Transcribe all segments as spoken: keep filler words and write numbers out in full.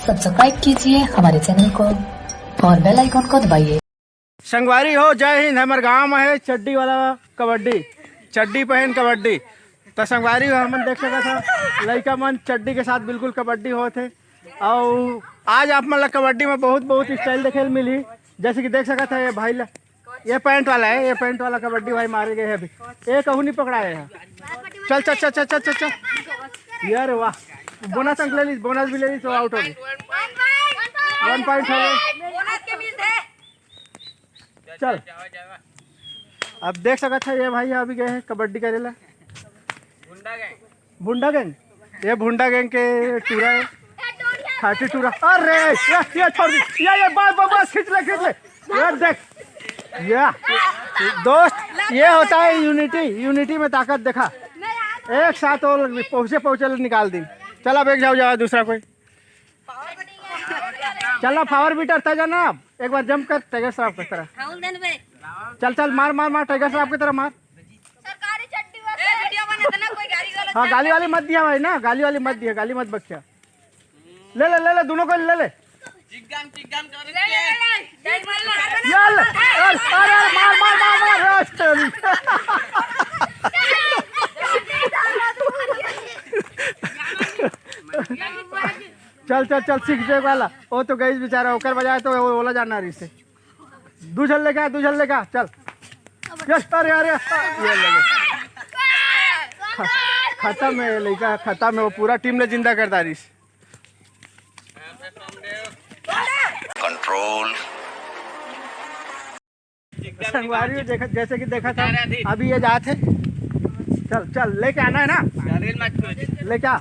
Subscribe कीजिए हमारे channel को और बेल आइकन को दबाइए। संगवारी हो, जय हिंद। हमर गांव में है चड्डी वाला कबड्डी, चड्डी पहन कबड्डी। तो संगवारी हो, हमन देख सकत ह, लइका मन चड्डी के साथ बिल्कुल कबड्डी होत हे। और आज आप मन ला कबड्डी में बहुत बहुत स्टाइल देखे ल मिलही। जैसे कि देख सकत ह, ये भाई ला, ये पैंट वाला है, ये पैंट वाला कबड्डी भाई मारे गए हैं अभी। ये कहूँ नहीं पकड़ाए हैं। चल चल चल चल चल चल चल। यार वाह, बोनस अंक ले ली, बोनस भी ले ली, तो आउट हो गई। वन पॉइंट हो गए। चल, अब देख सकत है, ये भाई अभी गए हैं कबड्डी करेला। भुंडा गैंग, ये भुंडा गैंग के टूरा है, थर्टी टूरा। अरे ये, ये छोड़ दी, ये ये बस बस बस, खींच ले खींच ले। ये देख, ये दोस्त, ये होता है यूनिटी। यूनिटी में ताकत देखा, एक साथ वो पहुंचे पहुंचे ले निकाल दी। चल अब एक जाओ जाओ दूसरा कोई। चल ना पावर बीटर तय जाना, एक बार जंप कर टाइगर श्रॉफ की तरह। चल चल मार मार मार, टाइगर श्रॉफ की तरह मार। सरकारी चड्डी वाला। ए, वीडियो बने तना कोई गाली गलौज हाँ, गाली वाली मत दिया भाई ना, गाली वाली मत दिया, गाली मत बख्शा। ले ले ले ले, दोनों को ले ले। चिकन चिकन कर ले, ले, ले, ले। ये ले। अरे अरे अरे, मार मार मार मार, अरे, चल। चल चल चल, सिक्स बैग वाला। वो तो गई बेचारा, ओकर बजाय तो वो वाला जाना रही से। दू झन लेके आ, दू झन लेके आ, चल। यस, अरे अरे, ये ले ले। ख-, खत्म है लइका, खत्म है। वो पूरा टीम ने जिंदा कर डारिस। कंट्रोल। संगवारी हो, देखा, जैसे कि देखा था, अभी ये जात है। चल चल, लेके आना है ना, लेके आ।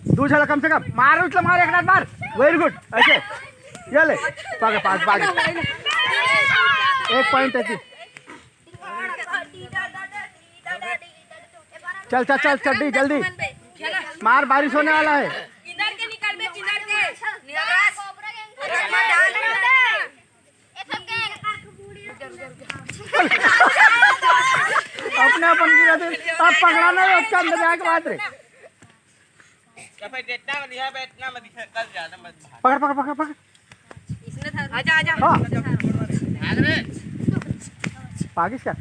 दू झन ला कम से कम मार, उछला मार, एक लात मार। वेरी गुड। ऐसे ये ले, पागे पागे पागे। एक पॉइंट है जी। चल चल चल, चड्डी जल्दी मार, बारिश होने वाला है। किधर के निकल बे, किधर के? अपने अपन की रहते, अब पकड़ाना है उसका, मजाक बात रे। तो भाई जितना में दिखा, भाई इतना में दिखा, कल ज्यादा मत भाग। पकड़ पकड़ पकड़ पकड़। इसने था। आजा आजा। हाँ। भाग रे। पागिस क्या?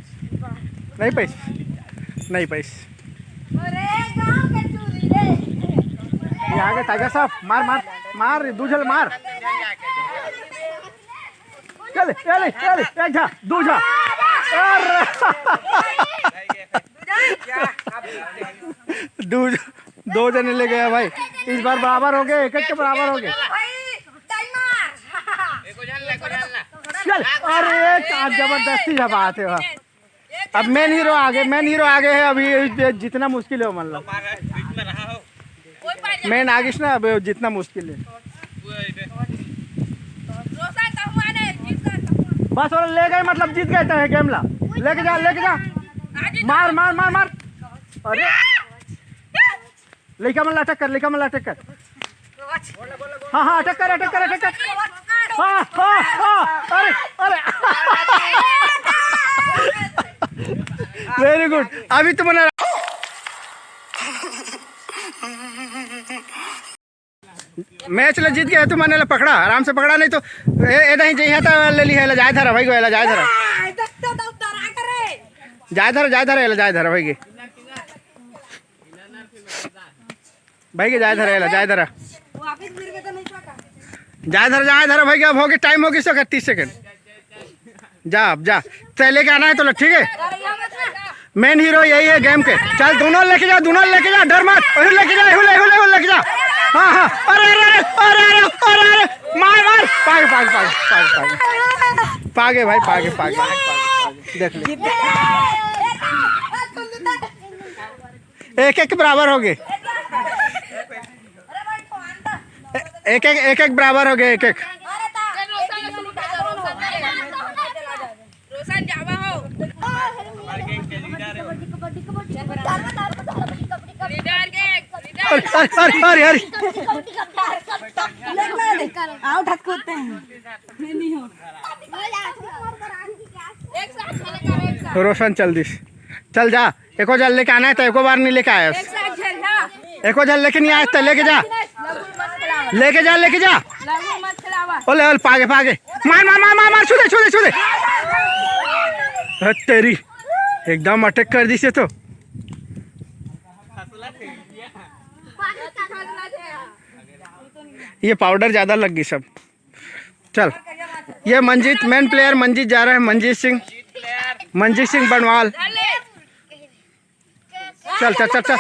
नहीं पाइस, नहीं पाइस। अरे गांव के चूरी रे। ये आगे टाइगर साहब, मार मार मार, दू झन मार। चल चल चल, एक झन, दू झन। अरे दू, दो जने ले गया भाई। इस बार बराबर हो गए, एक एक के बराबर हो गए। चल, अरे क्या जबरदस्ती है बात है। अब मेन हीरो आगे, मेन हीरो आगे है। अभी ये जितना मुश्किल है वो मान लो, मेन आगिस ना, अब जितना मुश्किल है। बस, वो ले गए, मतलब जीत गए तो है गेम ला। लेके जा, लेके जा। मार मार मार मार। अरे लइका मन ला अटैक कर, लइका मन ला अटैक कर। हाँ हाँ, अटैक कर, अटैक कर, अटैक कर। हाँ हाँ हाँ। अरे अरे। वेरी गुड। अभी तुमने मैच ला जीत गया, तू मने ला पकड़ा, आराम से पकड़ा, नहीं तो ए, ए नहीं जइहा त ले लिहा, ला जाए धरा भाई को, ला जाए धरा। जाए धरा, जाए धरा, ला जाए धरा भाई के। भाई के जाए धरा, ला जाए धरा। जाए धरा, जाए धरा भाई के। अब हो गए, टाइम हो गया इसका तीस सेकंड। जा अब जा, तय लेके आना है तो ले, ठीक है। मेन हीरो यही है गेम के। चल दोनों लेके जा, दोनों लेके जा, डर मत। अरे लेके जा, एहू ले, एहू ले, एहू लेके जा। हाँ हाँ। अरे अरे अरे अरे अरे अरे, मार मार। पागे पागे पागे पागे पागे पागे भाई, पागे पागे पागे। देख ले, एक एक बराबर हो गए। एक एक, एक एक बराबर हो गए, एक एक। रोशन जावा हो। लीडर के, लीडर। अरे अरे अरे अरे। आओ ढक होते हैं। मैं नहीं हूँ। एक साथ चले जा, एक साथ। रोशन चल दिस, चल जा। एको झन लेके आना है तो एको बार नहीं लेके आया। एक साथ चल जा। एको झन लेके नहीं आया तो लेके जा। लेके जा, लेके जा। लगू मत खिलावा। ओले, ओले, पागे, पागे। मार, मार, मार, मार, मार, छू दे, छू दे, छू दे। हद तेरी, एकदम अटैक कर दिस ये तो। ये पाउडर ज्यादा लग गई सब। चल, ये मंजीत, मेन प्लेयर मंजीत जा रहा है, मंजीत सिंह, मंजीत सिंह बनवाल। चल, चल, चल, चल।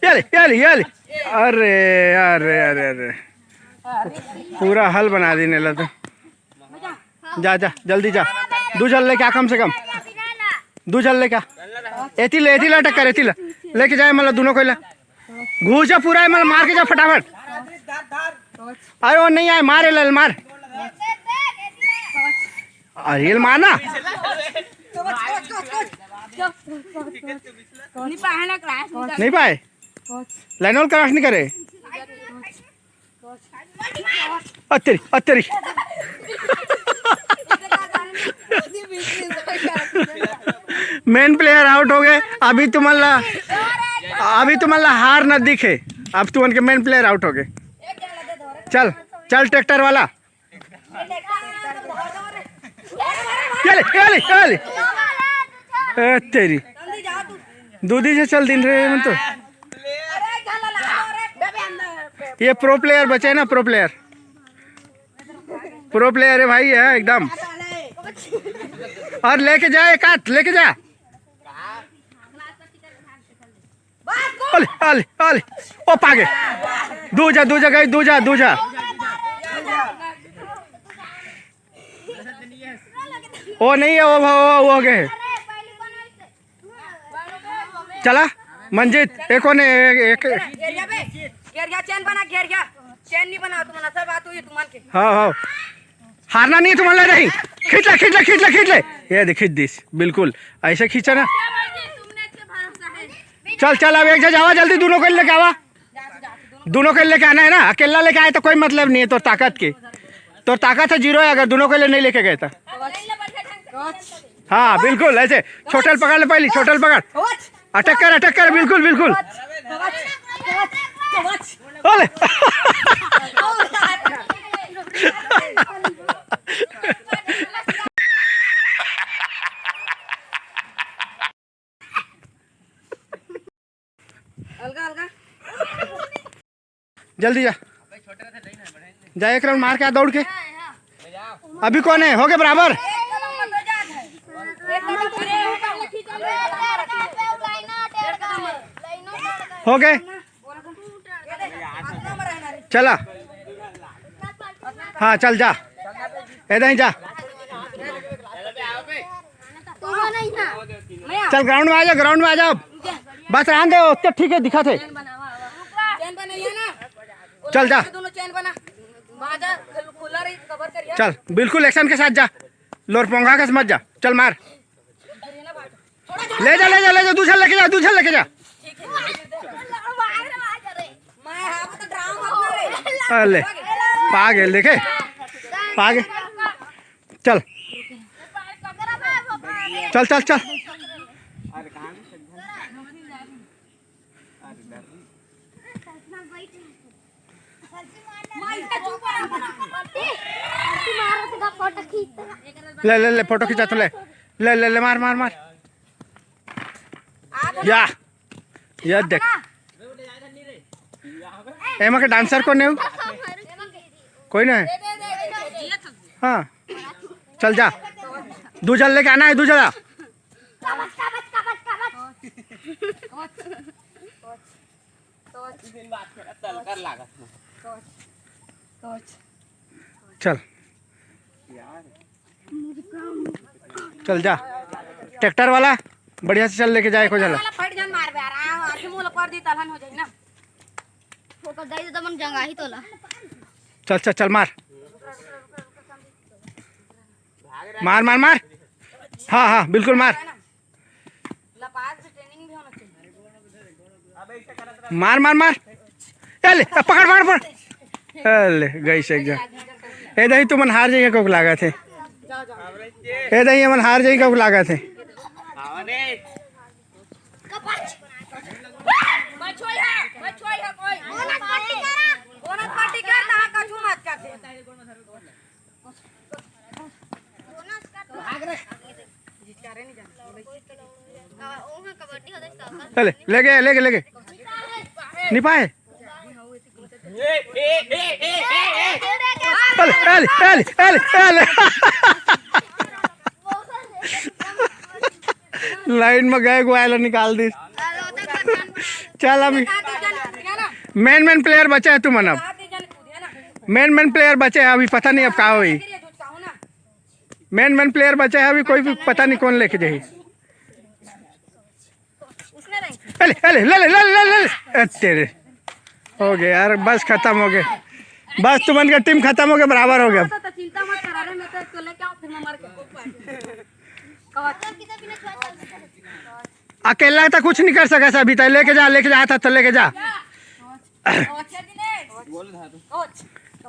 ये ले, ये ले, ये ले। अरे, अरे, अरे, अरे, पूरा हल बना दी नेला तो। जा, जा, जल्दी जा। दू झन लेके आ कम से कम। दू झन लेके आ। एती ले, एती ला टक्कर, एती ला। लेके जाए मतलब दोनों को ला। घुस जा पूरा, मतलब मार के जा फटाफट। अरे वो नहीं आए, मार एला, मार। अरे ये मार ना। नहीं पाए। लाइन वाल क्रॉस नहीं करे। अत्तेरी, अत्तेरी। मेन प्लेयर आउट हो गए। अभी तुमन ला, अभी तुमन ला हार न दिखे। अब तुमन के मेन प्लेयर आउट हो गए। चल, चल ट्रैक्टर वाला। ये ले, ये ले, ये ले। ए तेरी। दूधी से चल दिन रे मन तो। ये प्रो प्लेयर बचे ना, प्रो प्लेयर। प्रो प्लेयर है भाई, है एकदम। और लेके जा एक हाथ, लेके जा। अले, अले, अले। ओ पागे। दूजा, दूजा गई, दूजा, दूजा। ओ नहीं है, वो, वो, वो हो गए। चला, मंजीत, एक कोने, एक, एक। घेरिया बे, घेरिया चैन बना, घेरिया। चैन नहीं बना, तुम ना, सब बात हुई तुमन के। हाँ, हाँ। हारना नहीं है तुमन ला, नहीं। खींच ले, खींच ले, खींच ले, खींच ले। ये देख, खींच दिस, बिल्कुल। ऐसे खींचा ना। चल, चल, अब एक जगह जावा, जल्दी दोनों को लेके आवा। दोनों को लेके आना है ना, अकेला लेके आए तो कोई मतलब नहीं है तोर ताकत के। तोर ताकत है जीरो है, अगर दोनों को ले नहीं लेके गए तो। हाँ, बिल्कुल ऐसे। छोटल पकड़ ले पहली, छोटल पकड़। अटक कर, अटक कर, बिल्कुल, बिल्कुल। ओले। अलगा, अलगा। जल्दी जा। जा, एक राउंड मार के आ दौड़ के। अभी कौन है? हो गए बराबर। हो गए। चला। हाँ, चल जा। इधर ही जा। चल, ग्राउंड में आ जा, ग्राउंड में आ जा। बस रहन दे, ओके, ठीक है, दिखा थे। चल जा। दोनों चैन बना। वहाँ जा, खुला रही, कवर करिया। चल, बिल्कुल एक्शन के साथ जा। लोर पोंगा के समझ जा। चल मार। ले जा, ले जा, ले जा, दू झन लेके जा, दू झन लेके जा। अले, पा गेल, देखे? पा गेल। चल। चल, चल, चल। ले, ले, ले, फोटो खींचा तो ले। ले, ले, ले, मार, मार, मार। या, या देख। एमा के डांसर कोन है? कोई ना है? हाँ, चल जा। दू झन लेके आना है, दू झन। चल, चल जा। ट्रैक्टर वाला बढ़िया से चल लेके जाए को चला। वाला फट जान मार बे, आराम, आके मुंह पर दी तलहन हो जाई ना। ओकर दाई तो मन जंगाही तोला। चल, चल, चल, मार। मार, मार, मार। हाँ, हाँ, बिल्कुल मार। मार, मार, मार। ए ले, ए, पकड़, पकड़, पकड़। ए ले, गई से एक जन। ए दही, तुमन हार जाइए, कोक लागत है। ए दही, हमन हार जाइए, कोक लागत है। चले, ले गए, ले गए, ले गए। नहीं पाए। अरे, अरे, अरे, अरे। लाइन में गए, गोयल निकाल दी। चल, अभी मेन मेन प्लेयर बचे हैं तुमन। अब मेन मेन प्लेयर बचे हैं, अभी पता नहीं अब का होई। मेन मेन प्लेयर बचे हैं, अभी कोई भी पता नहीं कौन लेके जाही। अरे, अरे, ले ले ले ले ले ले। ए, तेरे हो गए यार, बस खत्म हो गए। बस तुमन का टीम खत्म हो गया, बराबर हो गया। तो चिंता मत करा रे, मैं तो इसको लेके आऊँ, फिर मैं मार के। अकेला तो कुछ नहीं कर सका अभी तक। लेके जा, लेके जा, था तो लेके जा।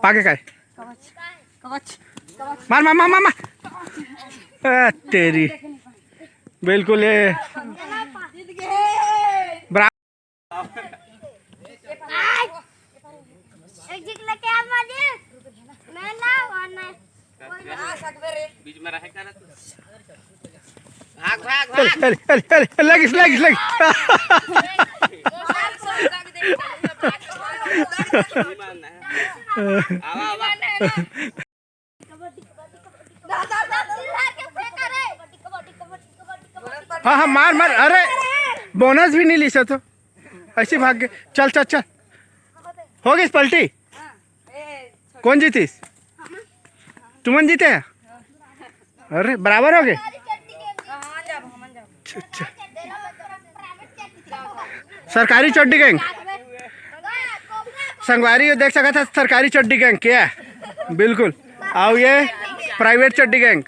पाके काय? कवच, कवच, कवच। मार, मार, मार, मार, मार। ए, तेरी। बिल्कुल ये। बरा- एक जिक लेके आ मालिक। मैं ना, और मैं। बीच में रहे कर तू। भाग, भाग, अरे, भाग। अरे, अरे, अरे, लगिस, लगिस, लगिस। आवा, आवा। हाँ, हाँ, मार, मार। अरे, बोनस भी नहीं ली से तो। ऐसी भाग गए। चल, चल, चल। हो गई पलटी। कौन जीतीस? तुमन जीते हैं? अरे, बराबर हो गए। अच्छा, अच्छा। सरकारी चड्डी गैंग। संगवारी, ये देख सकत है, सरकारी चड्डी गैंग क्या है? बिल्कुल। आओ, ये प्राइवेट चड्डी गैंग।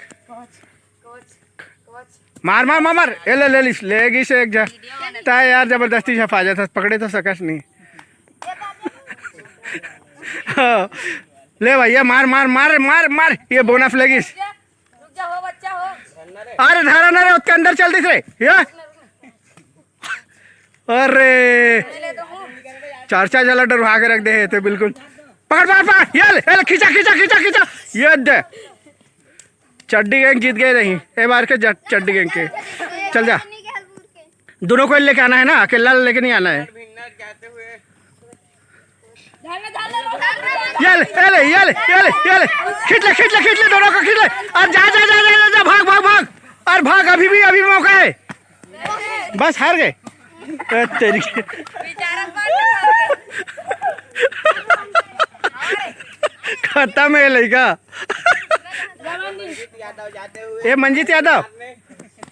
मार, मार, मार, मार। ए, ले, ले लीस, ले गई से एक जा। ता यार, जबरदस्ती झपा जाता, पकड़े तो सकस नहीं। हाँ। ले भैया, मार, मार, मार, मार, मार। ये बोनस ले गई। रुक जा, हो बच्चा, हो। अरे, धारा ना रे, उसके अंदर चल दिस रे। ये। अरे, चार चार जला डरवा के रख दे हे ते बिल्कुल। पकड़, पकड़, पकड़। ये ले, ये ले, खींचा, खींचा, खींचा, खींचा। ये दे। चड्डी गैंग जीत गए नहीं। ए बार के ज-, चड्डी गैंग के। चल जा। दोनों को लेके आना है ना, अकेला लेके नहीं आना है। ये ले, ये ले, ये ले, ये ले, ये ले। खींच ले, खींच ले, खींच ले, दोनों को खींच ले। और जा, जा, जा, जा, जा, जा, भाग, भाग, भाग। और भाग, अभी भी, अभी मौका है। बस, हार गए। ए, तेरी के। खत्म है लड़का। ए, मंजीत यादव।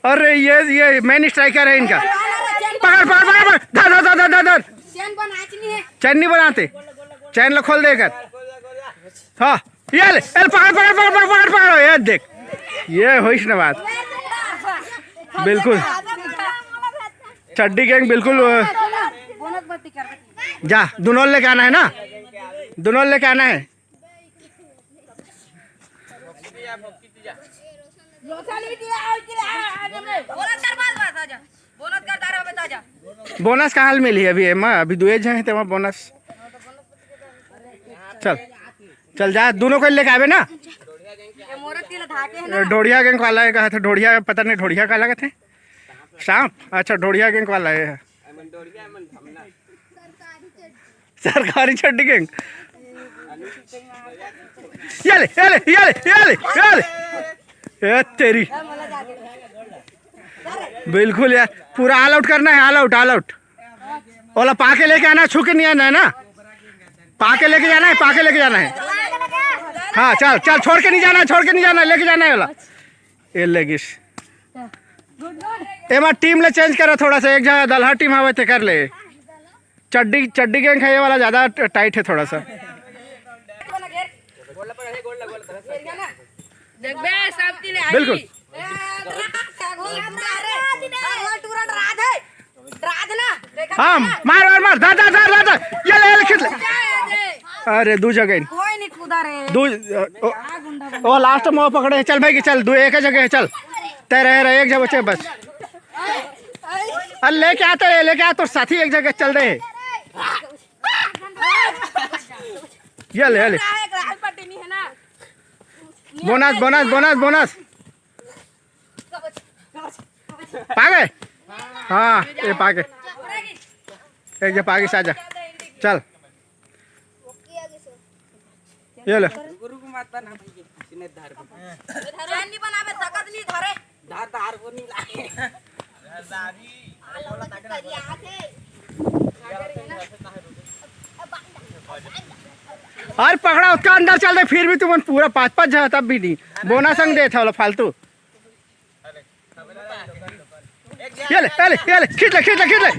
अरे, ये, ये मेन स्ट्राइकर है इनका। पकड़, पकड़, पकड़, पकड़। धर, धर, धर, धर, धर। चैन बनाए कि नहीं है? चैन नहीं बनाते, चैन ला खोल दे कर। हाँ, ये ले, ए, पकड़, पकड़, पकड़, पकड़, पकड़, पकड़, ये देख, ये होइस ना बात। बिल्कुल, चड्डी गैंग बिल्कुल। अ, जा, दोनों लेके आना है ना, दोनों लेके आना है। बोनस कर, बस, बस, आजा। बोनस कर, तारा बता जा। बोनस कहाँ ले मिली अभी एमा? अभी दुए झन हे तेमा बोनस। चल, चल जा, दोनों को लेके आवे ना। ये मोरत के लधा के है ना। ढोढ़िया गैंग वाला है, कहा था ढोढ़िया, पता नहीं ढोढ़िया का लगा थे। सांप, अच्छा, ढोढ़िया गैंग वाला है। सरकारी चड्डी गैंग। ये ले, ये ले, ये ले, ये ले, ये ले। ए तेरी। बिल्कुल यार, पूरा ऑल आउट करना है, ऑल आउट, ऑल आउट। ओला पाके लेके आना, छू के नहीं आना है ना। पाके लेके जाना है, पाके लेके जाना है। हाँ, चल, चल, छोड़ के नहीं जाना है, छोड़ के नहीं जाना है, लेके जाना है ओला। ये लेगिस। एमा टीम ले चेंज करा थोड़ा सा, एक जगह दलहा टीम हवे ते कर ले। चड्डी, चड्डी गैंग है ये वाला, ज्यादा ट-, टाइट है थोड़ा सा। देख बे, सब तीन आई। बिल्कुल। हाँ, मार, मार, मार, धर, धर, धर, धर, धर। ये ले, ये ले, खींच ले। अरे, दू जगह। कोई नहीं कूदा रे। दू, ओ, ओ, लास्ट में वो पकड़े। चल भाई, चल, दू एक जगह है, चल। तय रहे, रहे, एक जगह बचे बस। अरे, लेके आते रहे, लेके आ, तो साथी एक जगह चल रहे। ये ले, ये ले। Bonus, bonus, bonus, bonus. पागे। हाँ, ये पाके। एक जे पाके साजा। चल। ये ले। रुक, रुक, मत बना भाई, किसी ने धार को। धार नहीं बनावे, सकत नहीं धरे। धार, धार को नहीं लाए। अरे पकड़ा, उसका अंदर चल दे, फिर भी तुमन पूरा पाँच पाँच झन तब भी नहीं। बोना संग देत हवला फालतू। ये ले, ये ले, ये ले, खींच ले, खींच ले, खींच ले।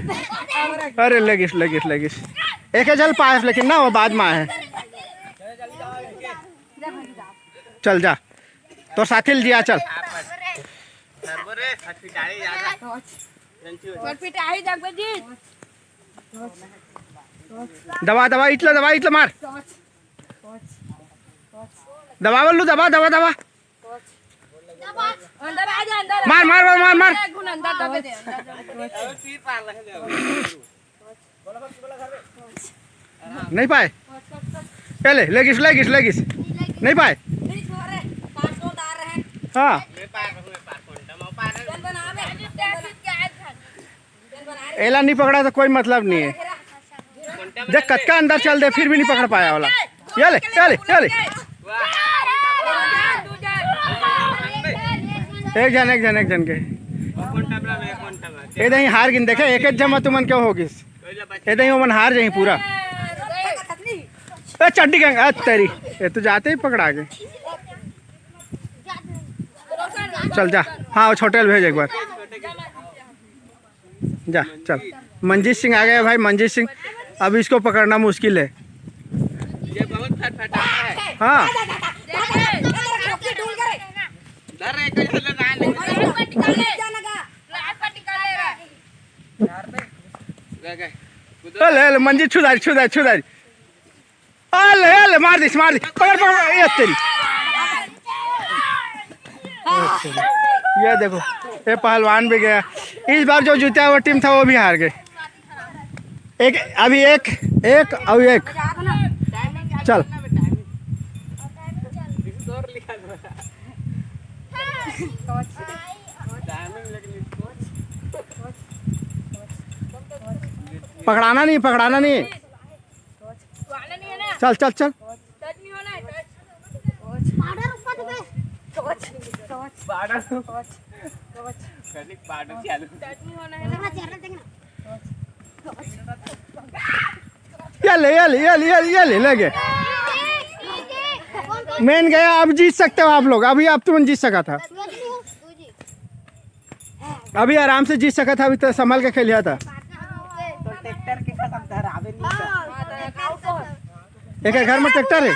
अरे लगिस, लगिस, लगिस। एक ही झन पाए, लेकिन ना वो बाद में आए। चल जा, तोर साथी ल जिया, चल। पर पिटाई जगबे जी। दबा, दबा, इतला दबा, इतला मार। दबा बल्लू, दबा, दबा, दबा। अंदर आ जा, अंदर आ। मार, मार, मार, मार, मार। एक घुन अंदर दबे दे, अंदर दबे दे। नहीं पाए। पहले लेगिस, लेगिस, लेगिस। नहीं पाए। हाँ। एला नहीं पकड़ा तो कोई मतलब नहीं है। देख कतका अंदर चल दे, फिर भी नहीं पकड़ पाया वाला। ये ले, ये ले, ये ले। एक झन, एक झन, एक झन के। ये दही हार गिन, देखे, एक एक जमा तुमन के हो गिस। ये दही ओमन हार जाही पूरा। ए चड्डी गंग, ए तेरी। ये तो जाते ही पकड़ा के। चल जा। हाँ, वो छोटे ल भेज एक बार। जा, चल। मंजीत सिंह आ गया भाई, मंजीत सिंह। अब इसको पकड़ना मुश्किल है। ये बहुत फटफटाता है। हाँ। डर रहे, कोई हल्ला ना लगे। ले, ले, ले, मंजीत छुदारी, छुदारी, छुदारी। अले, अले, मार दिस, मार दिस। पकड़, पकड़, पकड़, ये तेरी। ये देखो, ये पहलवान भी गया। इस बार जो जीता हुआ टीम था, वो भी हार गए। एक, अभी एक, एक, अभी एक। चल। पकड़ाना नहीं, पकड़ाना नहीं। चल, चल, चल। ये ले, ये ले, ये ले, ये ले, ये ले, ले गए। मेन गया, अब जीत सकते हो आप लोग, अभी आप तुमन जीत सका था। अभी आराम से जीत सका था, अभी तो संभल के खेलिया था। तो ट्रैक्टर के खत्म धरावे नहीं था। एक घर में ट्रैक्टर है।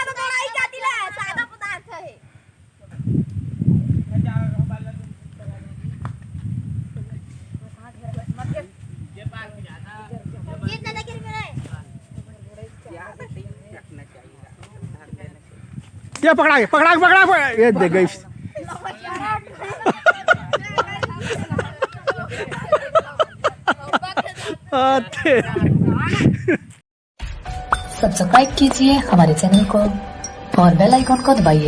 ये पकड़ा के, पकड़ा के, पकड़ा के, ये दे गई। आ, तेरी। सब्सक्राइब कीजिए हमारे चैनल को और बेल आइकन को दबाइए।